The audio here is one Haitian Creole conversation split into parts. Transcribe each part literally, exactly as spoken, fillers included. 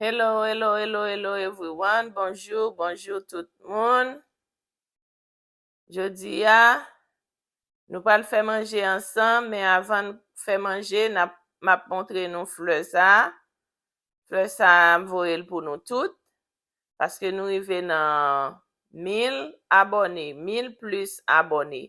Hello, hello, hello, hello everyone. Bonjou, bonjou tout moun. Jodi a, nou pral fè manje ansanm, men avan n fè manje, n ap, m ap montre nou flè sa a. Flè sa a, m voye l pou nou tout, paske nou rive nan mil abòne, mil plis abòne.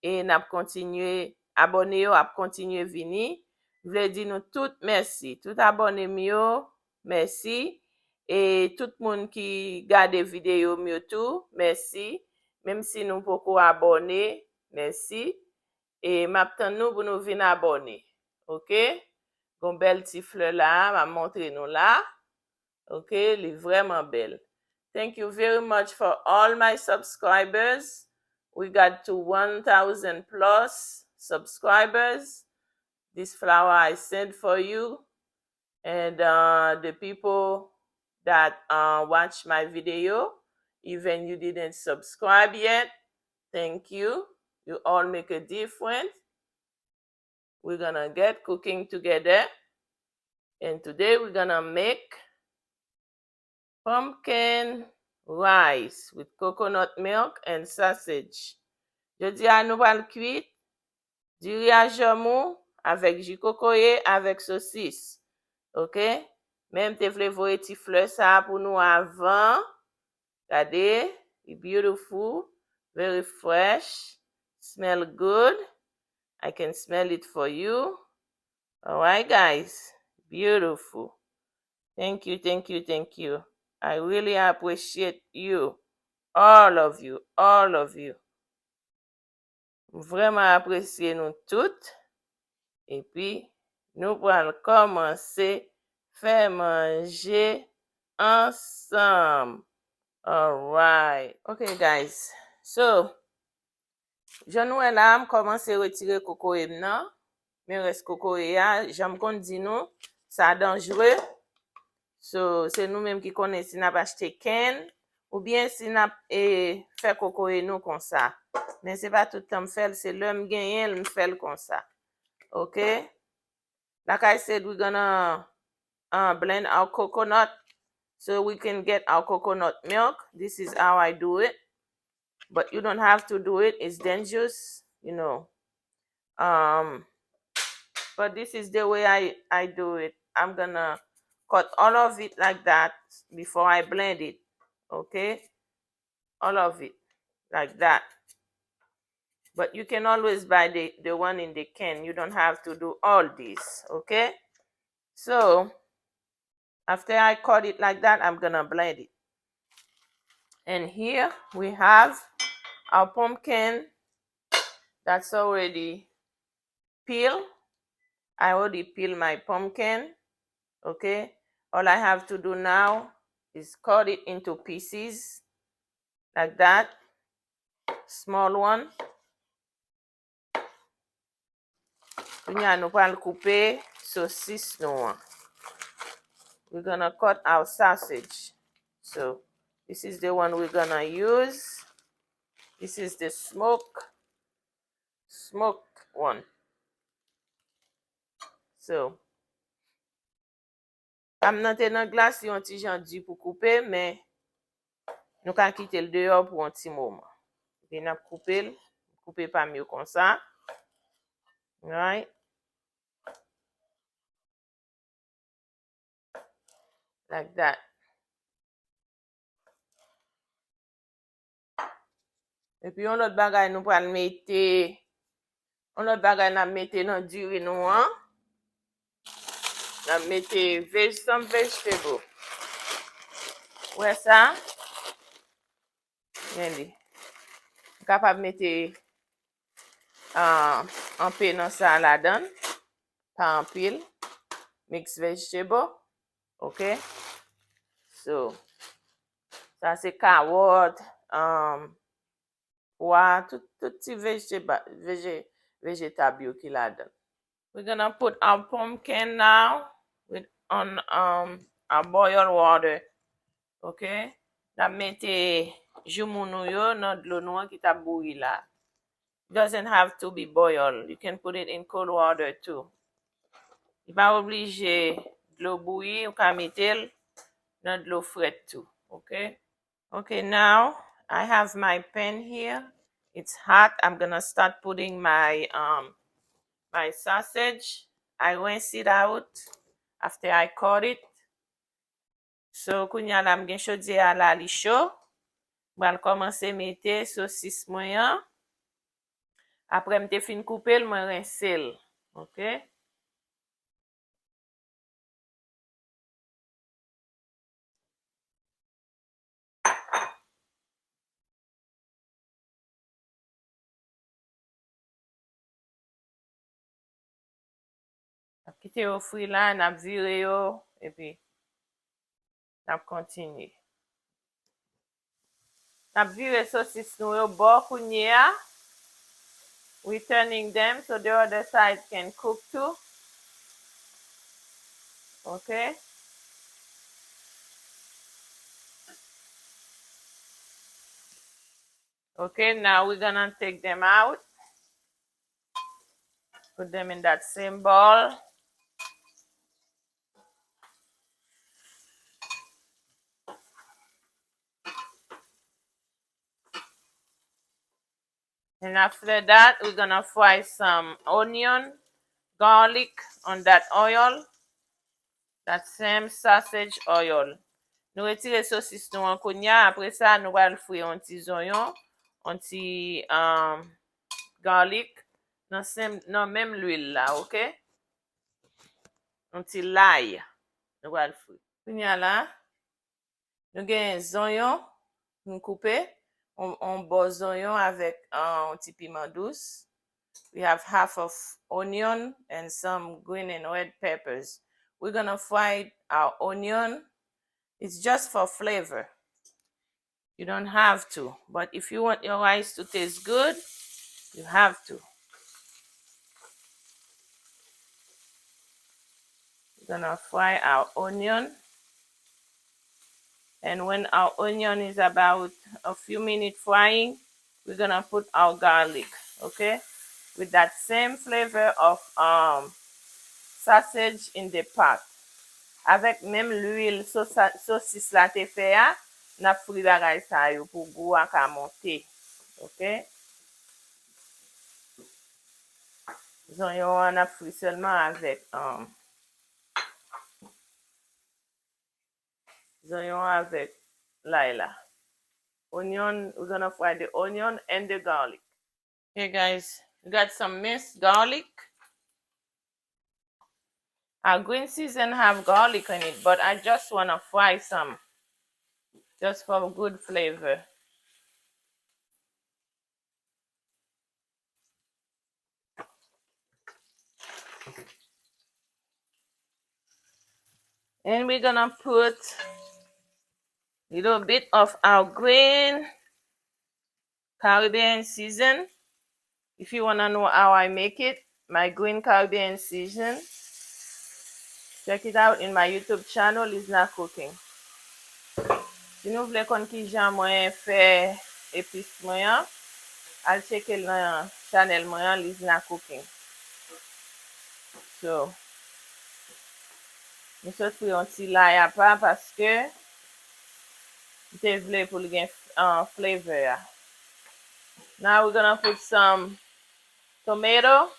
E n ap kontinye, abòne yo ap kontinye vini. M vle di nou tout mèsi. Tout abòne m yo, mèsi. E tout moun ki gade videyo m yo tou, mèsi. Menm si nou poko abòne, mèsi. E m ap tann nou pou nou vin abòne. Oke? Gon bèl ti flè la, m ap montre nou la. Oke? Li vrèman bèl. Thank you very much for all my subscribers. We got to one thousand plus subscribers. This flower I sent for you. And uh, the people that uh, watch my video, even you didn't subscribe yet, thank you. You all make a difference. We're gonna get cooking together. And today we're gonna make pumpkin rice with coconut milk and sausage. Jodi a nou pral kwit diri a janmou avèk ji kokoye avèk sosis. Oke? Men m te vle voye ti flè sa a pou nou avan. Gade, li beautiful, very fresh, smell good. I can smell it for you. Alright, guys. Beautiful. Thank you, thank you, thank you. I really appreciate you. All of you, all of you. M vrèman apresye nou tout. Epi, nou pral kòmanse fè manje ansanm. Alright. Ok, guys. So, jan nou wè la, m kòmanse retire kokoye m nan. Men rès kokoye a, jan m konn di nou, sa danjre. So, se nou menm ki konnen si n ap achte kenn, oubyen si n ap, e, fè kokoye nou konsa. Men se pa tout tan m fè l, se lè m genyen l, m fè l konsa. Ok? Like I said, we're gonna uh, blend our coconut so we can get our coconut milk. This is how I do it. But you don't have to do it. It's dangerous, you know. Um, but this is the way I, I do it. I'm gonna cut all of it like that before I blend it. Okay? All of it. Like that. But you can always buy the, the one in the can. You don't have to do all this, okay? So, after I cut it like that, I'm gonna blend it. And here we have our pumpkin that's already peel. I already peel my pumpkin. Okay. All I have to do now is cut it into pieces like that. Small one. Kounye a nou pral koupe sosis nou an. We're gonna cut our sausage. So, this is the one we're gonna use. This is the smoke, smoke one. So, pa m nan te nan glas, li yon ti jan di pou koupe, men nou ka kite l deyò pou yon ti moman. Epi n ap koupe l, koupe pa m yo konsa. Right? Like that. Epi yon lòt bagay nou pral mete, yon lòt bagay n ap mete nan diri nou an. N ap mete vej, some vegetable. Ou wè sa? Men li. M kapab mete, ah, anpe nan sa ladan. Pa anpil. Mix vegetable. Ok? So, sa se kawòt, um, pwa, tout, tout ti vejeba-, veje-, vejetab yo ki ladan. We're gonna put our pumpkin now with on, um, our boil water. Ok? N ap mete joumou nou yo nan dlo nou an ki t ap bouyi la. Doesn't have to be boiled. You can put it in cold water too. Li pa oblije dlo bouyi, ou ka mete l nan dlo frèt tou, ok? Okay, now I have my pan here. It's hot. I'm gonna start putting my, um, my sausage. I rinse it out after I cut it. So, kounye a la, m gen chodyè a la, li cho. M pral kòmanse mete sosis mwen an. Apre m te fin koupe l, mwen rense l. Ok? N ap kite yo fri la, n ap vire yo, epi n ap kontinye. N ap vire sosis nou yo bò kounye a. We turning them so the other side can cook too. Ok. Ok, now we're gonna take them out. Put them in that same bowl. And after that, we're gonna fry some onion, garlic on that oil, that same sausage oil. Nou retire sosis nou an kounye a, apre sa, nou pral fri yon ti zonyon, yon ti, um, garlic nan, nan menm lwil la, ok? Yon ti lay, nou pral fri. Kounye a la, nou gen zonyon, nou koupe, on, on bò zonyon avèk, uh, on ti piman dous. We have half of onion and some green and red peppers. We're gonna fry our onion. It's just for flavor. You don't have to, but if you want your rice to taste good, you have to. We're gonna fry our onion. And when our onion is about a few minutes frying, we're gonna put our garlic, okay? With that same flavor of, um, sausage in the pot. Avèk menm lwil sosa-, sosis la te fè a, n ap fri bagay sa yo pou gou a ka monte. Ok? Zonyon an n ap fri sèlman avèk, um, zonyon avèk lay la. Onion, we're gonna fry the onion and the garlic. Here, guys, we got some minced garlic. Our green season have garlic in it, but I just wanna fry some, just for good flavor. And we're gonna put little bit of our green Caribbean season. If you wanna know how I make it, my green Caribbean season, check it out in my YouTube channel, Lizna Cooking. Si nou vle konn kijan mwen fè epis mwen an, al tcheke l nan chanèl mwen an, Lizna Cooking. So, m sot fri yon ti lay apa paske m te vle pou l gen, uh, flavor a. Now we're gonna put some tomato.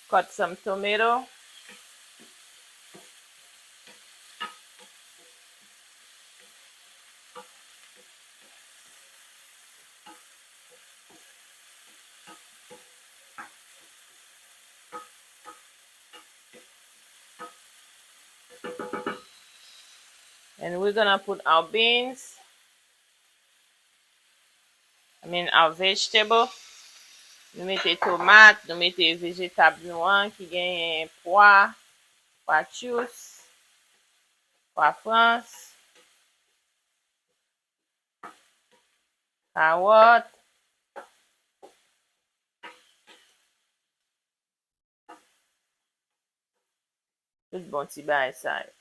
Cut some tomato. And we're gonna put our beans. I mean, our vegetable. Nou mete tomat, nou mete vejetab nou an ki genyen pwa, pwa chous, pwa frans, kawòt. Tout bon ti bagay sa yo.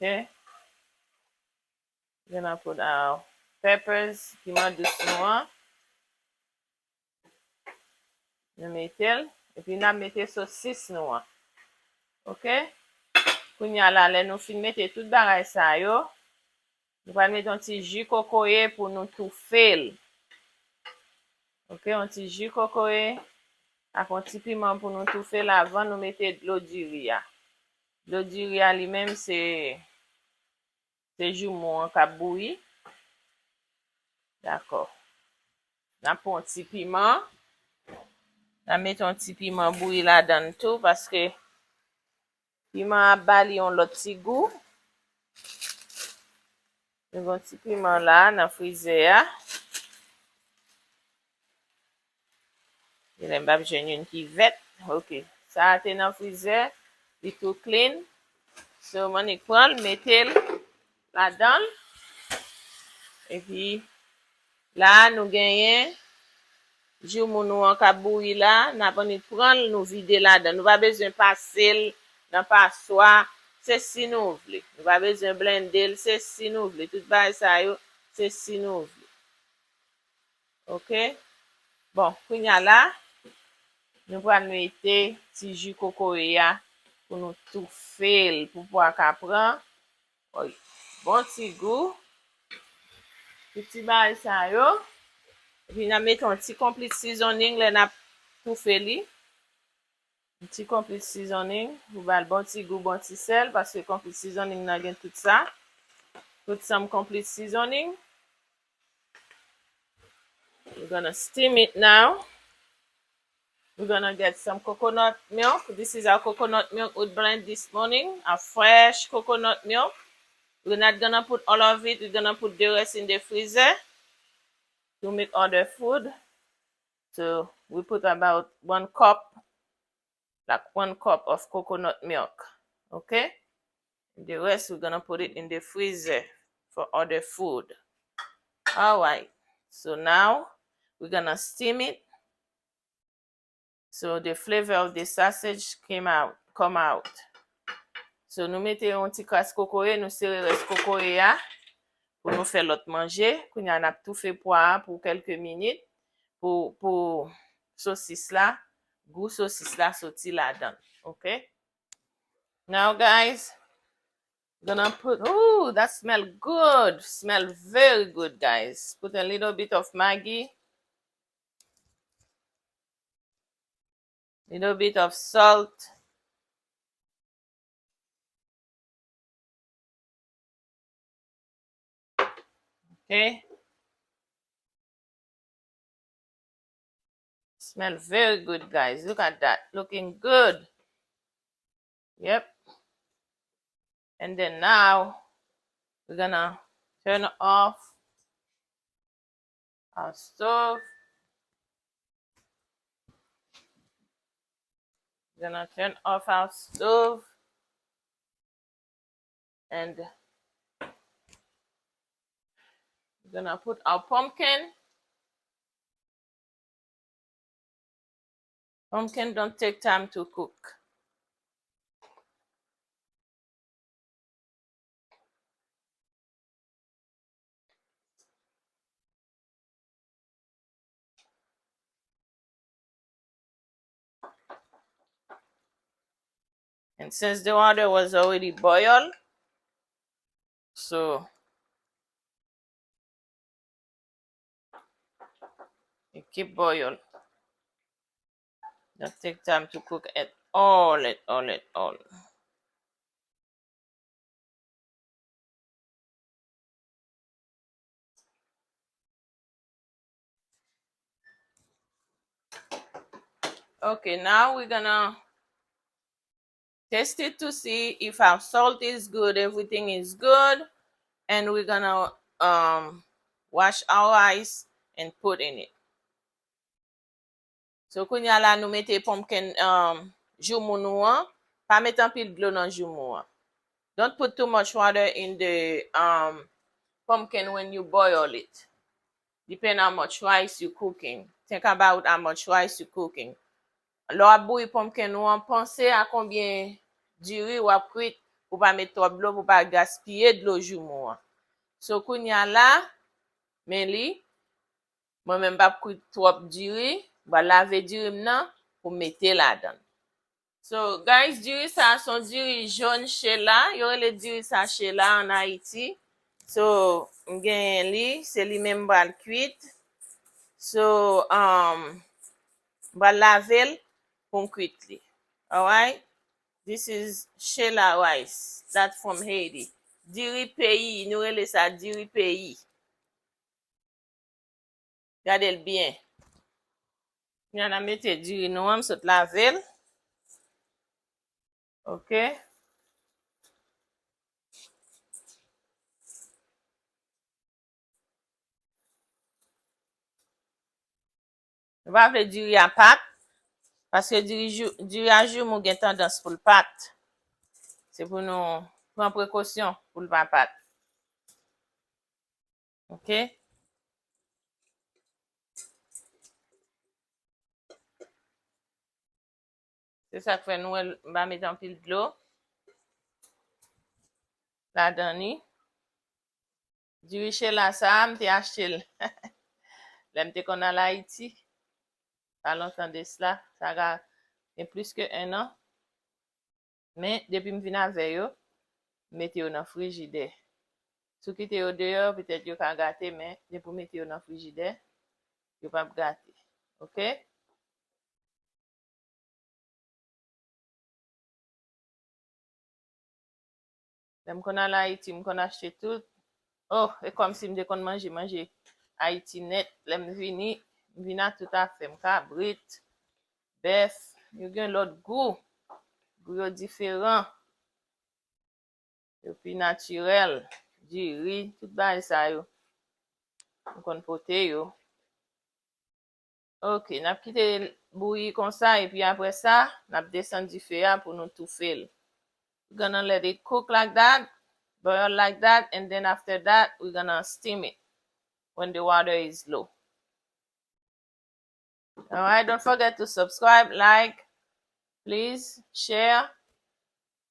Ok. Gonna put our peppers, piman dous nou an. Nou mete l, epi n ap mete sosis nou an. Oke? Kounye a la, lè nou fin mete tout bagay sa yo, nou pral mete yon ti ji kokoye pou nou toufe l. Oke, yon ti ji kokoye ak yon ti piman pou nou toufe l avan nou mete dlo diri a. Dlo diri a li menm se, se joumou an k ap bouyi. Dakò. N ap pran yon ti piman. N ap mete yon ti piman bouyi ladan l tou, paske piman ap ba li yon lòt ti gou. Nou gen yon ti piman la nan frizè a. Genlè m p ap jwenn youn ki vèt. Oke. Sa a te nan frizè. Li tou clean. So, m annik pran l, mete l ladan l. Epi, la a, nou genyen joumou nou an k ap bouyi la. N ap annik pran l, nou vide ladan. Nou pa bezwen pase l nan paswa. Se si nou vle. Nou pa bezwen blende l. Se si nou vle. Tout bagay sa yo, se si nou vle. Oke? Bon, kounye a la, nou pral mete ti ji kokoye a pou nou toufe l, pou pwa ka pran. Oy, bon ti gou. Tout ti bagay sa yo. Epi n ap mete yon ti complete seasoning lè n ap toufe li. Yon ti complete seasoning, pou ba l bon ti gou, bon ti sèl, paske complete seasoning nan gen tout sa. Put some complete seasoning. We're gonna steam it now. We're gonna get some coconut milk. This is our coconut milk we blend this morning, our fresh coconut milk. We're not gonna put all of it. We're gonna put the rest in the freezer to make other food. So we put about one cup, like one cup of coconut milk. Okay? The rest, we're gonna put it in the freezer for other food. All right. So now we're gonna steam it. So the flavor of the sausage came out, come out. So nou mete yon ti kras kokoye, nou sere rès kokoye a pou nou fè lòt manje. Kounye a n ap toufe pwa a pou kèlke minit pou, pou sosis la, gou sosis la soti ladan. Okay? Now, guys, gonna put, ooh, that smell good. Smell very good, guys. Put a little bit of Maggi. Little bit of salt. Okay. Smell very good, guys. Look at that. Looking good. Yep. And then now, we're gonna turn off our stove. We're gonna turn off our stove. And we're gonna put our pumpkin. Pumpkin don't take time to cook. And since the water was already boiled, so it keep boil. Don't take time to cook at all, at all, at all. Okay, now we're gonna test it to see if our salt is good, everything is good, and we're gonna, um, wash our rice and put in it. So, kounye a la, nou mete pumpkin, um, joumou nou an. Pa mete anpil dlo nan joumou an. Don't put too much water in the, um, pumpkin when you boil it. Depend how much rice you cooking. Think about how much rice you cooking. Lè w ap bouyi pumpkin ou an, panse a konbyen diri w ap kwit, pou pa met twòp dlo, pou pa gaspiye dlo joumou an. So, kounye a la, men li, mwen menm m p ap kwit twòp diri, M pral lave diri m nan pou m mete ladan l. So, guys, diri sa a se yon diri jòn Shela. Yo rele diri sa Shela ann Ayiti. So, m genyen li, se li menm m pral kwit. So, um, m pral lave l pou m kwit li. Alright? This is Shela rice. That's from Haiti. Diri peyi, nou rele sa diri peyi. Gade l byen. Kounye a n a mete diri nou an, m sot lave l. Ok. Nou pa vle diri a pat, paske diri, jou- diri a joumou gen tandans pou l pat. Se pou nou pran prekosyon pou l pa pat. Ok? Se sa k fè nou wè m pa met anpil dlo ladan li. Diri Shela sa a, m te achte l lè m te konn al Ayiti. Pa lontan de sila, sa ka gen plis ke en an. Men, depi m vin avè yo, m mete yo nan frijidè. Si w kite yo deyò, petèt yo ka gate, men depi w mete yo nan frijidè, yo p ap gate. Ok? Lè m konn al Ayiti, m konn achte tout. Oh, e kòmsi m te konn manje, manje Ayiti nèt. Lè m vini, m vin ak tout afè m, kabrit, bèf, yo gen lòt gou. Gou yo diferan. Yo pi natirèl. Diri, tout bagay sa yo. M konn pote yo. Ok, n ap kite l bouyi konsa, epi apre sa, n ap desann dife a pou nou toufe l. We're gonna let it cook like that, boil like that, and then after that, we're gonna steam it when the water is low. Alright, don't forget to subscribe, like, please, share.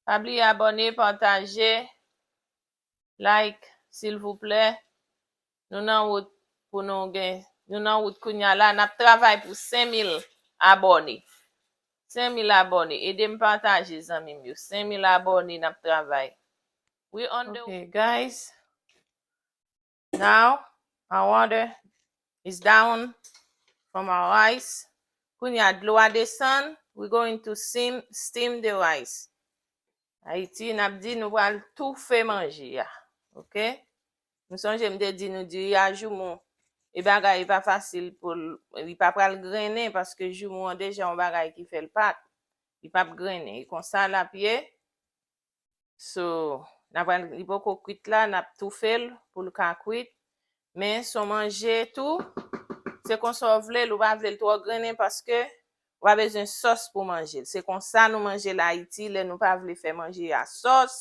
Pa bliye abòne, pataje, like, silvouplè. Nou nan wout pou nou gen, nou nan wout kounye a la, n ap travay pou senk mil abòne. Senk mil abòne. Ede m pataje, zanmi m yo. Senk mil abòne, n ap travay. We on the Okay, guys. Now, our water is down from our rice. Kounye a dlo a desann, we going to steam, steam the rice. Ayiti, n ap di nou pral toufe manje a. Ok? Nou sonje m te di nou diri a joumou, e bagay li pa fasil pou l, li pa pral grennen paske joumou an deja yon bagay ki fè l pat. Li p ap grennen. E konsa l ap ye. So, n ap pral, li poko kwit la, n ap toufe l pou l ka kwit. Men, se yon manje tou, se konsa w vle l, ou pa vle l twò grennen paske ou pa bezwen sòs pou manje l. Se konsa nou manje l Ayiti, lè nou pa vle fè manje a sòs,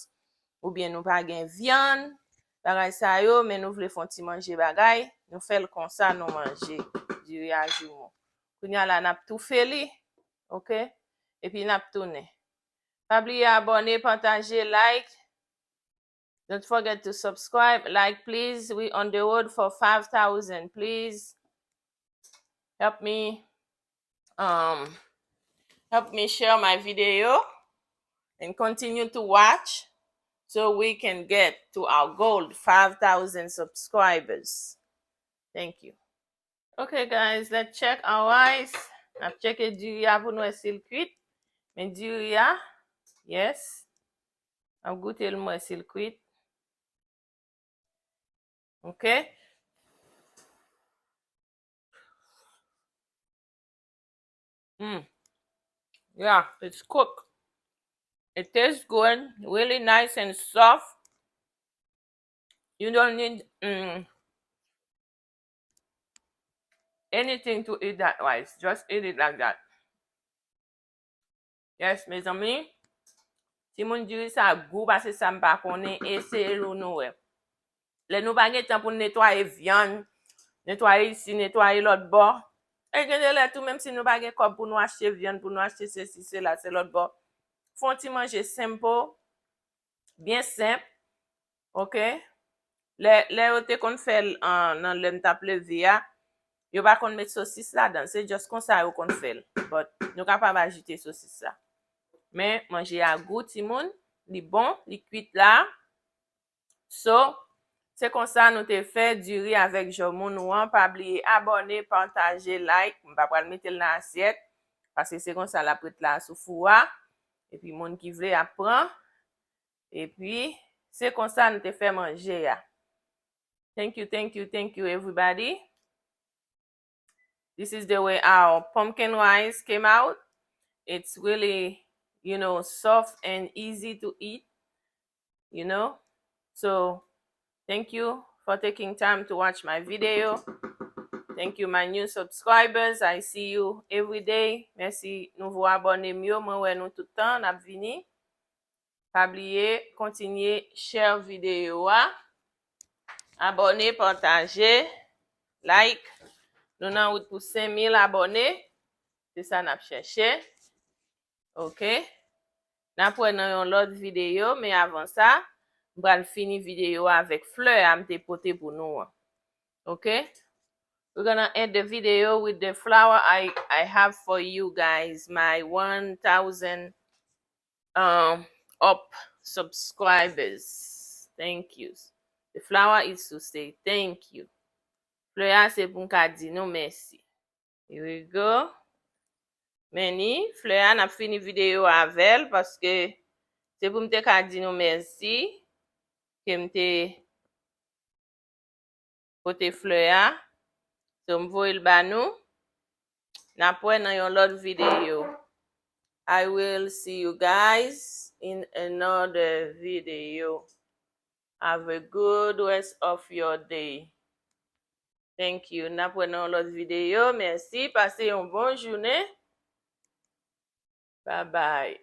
oubyen nou pa gen vyann, bagay sa yo, men nou vle fè yon ti manje bagay, nou fè l konsa, nou manje diri a joumou. Kounye a la, n ap toufe li, ok? Epi n ap tounen. Pa bliye abòne, pataje, like. Don't forget to subscribe, like, please. We on the road for five thousand, please. Help me, um, help me share my video and continue to watch so we can get to our goal, five thousand subscribers. Thank you. Ok, guys, let's check our rice. N ap tcheke diri a pou n wè si l kwit. Men diri a, yes. N ap goute l, m wè si l kwit. Ok. Mm. Yeah, it's cooked. It tastes good, really nice and soft. You don't need, mm, anything to eat that rice. Just eat it like that. Yes, mezanmi. Timoun, diri sa gou pase sa m pa konnen. Eseye l pou nou wè. Lè nou pa gen tan pou n netwaye vyann, netwaye isi, netwaye lòt bò. E gen de lè tou, menm si nou pa gen kòb pou nou achte vyann, pou nou achte sesi, sela, se lòt bò. Fè yon ti manje senp, byen senp, ok? Lè, lè yo te konn fè l an, nan lè m t ap leve a, Yo pa konn met sosis ladan, se just konsa yo konn fè l. But nou kapab ajoute sosis la. Men manje a gou, timoun, li bon, li kwit la. So, se konsa nou te fè diri avèk janmou nou an. Pa bliye abòne, pataje, like. M pa pral mete l nan asyèt, paske se konsa l ap ret la sou fou a. Epi moun ki vle ap pran. Epi, se konsa nou te fè manje a. Thank you, thank you, thank you, everybody. This is the way our pumpkin rice came out. It's really, you know, soft and easy to eat, you know. So, thank you for taking time to watch my video. Thank you, my new subscribers. I see you every day. Mèsi nouvo abòne m yo. Mwen wè nou tout tan, n ap vini. Pa bliye kontinye share videyo a. Abòne, pataje, like. Nou nan wout pou senk mil abòne. Se sa n ap chèche. Ok. N ap wè nan yon lòt videyo, men avan sa, m pral fini videyo a avèk flè a m te pote pou nou an. Ok. We're gonna end the video with the flower I, I have for you guys, my one thousand um, up subscribers. Thank you. The flower is to say thank you. Flè a se pou m ka di nou mèsi. Here we go. Men ni, flè a, n ap fini videyo avè l, paske se pou m te ka di nou mèsi ke m te pote flè a. So, m voye l ba nou. N ap wè nan yon lòt videyo. I will see you guys in another video. Have a good rest of your day. Thank you. N ap wè nan yon lòt videyo. Mèsi. Pase yon bon jounen. Bye bye.